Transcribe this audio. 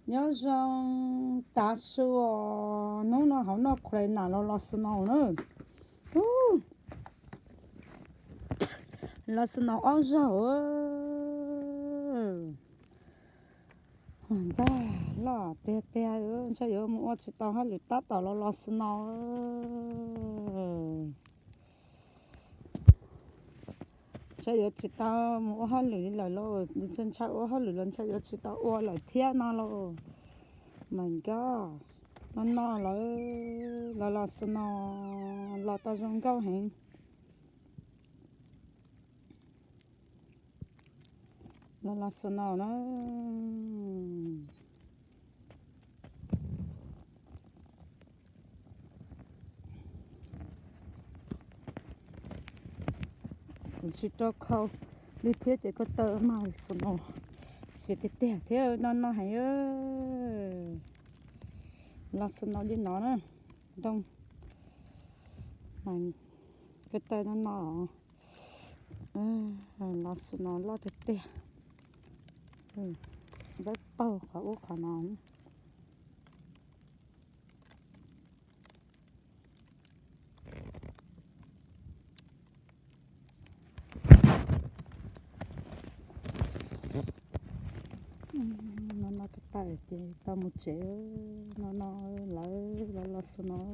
Nyob zoo tav su os, hnub no hauv no khuv nam los los snow na. Los snow ob zaug. Ntag, loj tiag tiag, ntshe yuav mus ua tsis tau hauj lwm tab tom los los snow. Ntshe yuav tsis tau mus ua hauj lwm li lawm lauj, ntshe ntshai ua hauj lwm los ntshe yuav tsis tau ua lawm thiab no lauj. My God, no no lawv los los snow, los tau zoo nkauj heev. Los los snow na. Kuv tsis rau khau li thiab ces ko taw mas snow xiav tiag tiag thiab no no heev. Los snow li no na, ntoo ko taw no no. Los snow loj tiag tiag. Dawb paug qhov ub qhov no. No no ko taw ces tau mus tsev. No no lawv los los snow.